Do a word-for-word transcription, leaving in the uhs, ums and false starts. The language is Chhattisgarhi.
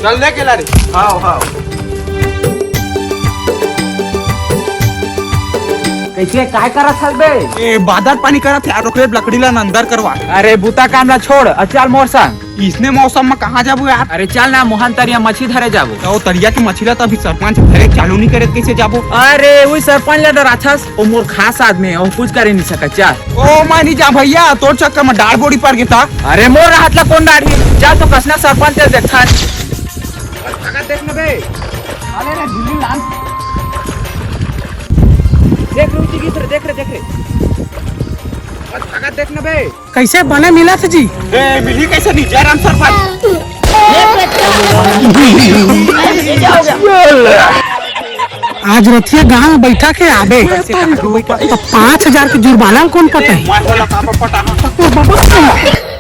चल ले केला रे। हाव, हाव। कइसे, काय करत हस बे? ए, बादर पानी करत हे यार, ओकरे लकड़ी ला अंदर करवा। अरे, बुता काम ला छोड़, अउ चल मोर संग। इसने मौसम में कहाँ जाबो यार? अरे चल ना, मोहन तरिया मछली धरे जाबो। त ओ तरिया के मछली ला त अभी सरपंच धरे चालू नइ करे, कइसे जाबो? अरे, उही सरपंच ला डराथस, ओ मोर खास आदमी हे, ओ कुछ करे नइ सकय, चल। ओ, मैं नइ जांव भइया, तोर चक्कर में डाढ़ बोड़ी पर गे त। अरे, मोर रहत ला कोन डाढ़ही? चल तो कइसना सरपंच हे देखथन। भागत देख न बे। अरे रे, दिल्ली लाल। देख रे, उची गिस रे, देख रे, देख रे। भागत देख न बे। कइसे बने मिलत जी? ए, मिली कइसे नइ, जयराम सरपंच। आज रतिया गांव में बइठा के आबे, त पाँच हजार के जुर्माना ल कोन पटाही? मैं बोला, पापा पटाहा।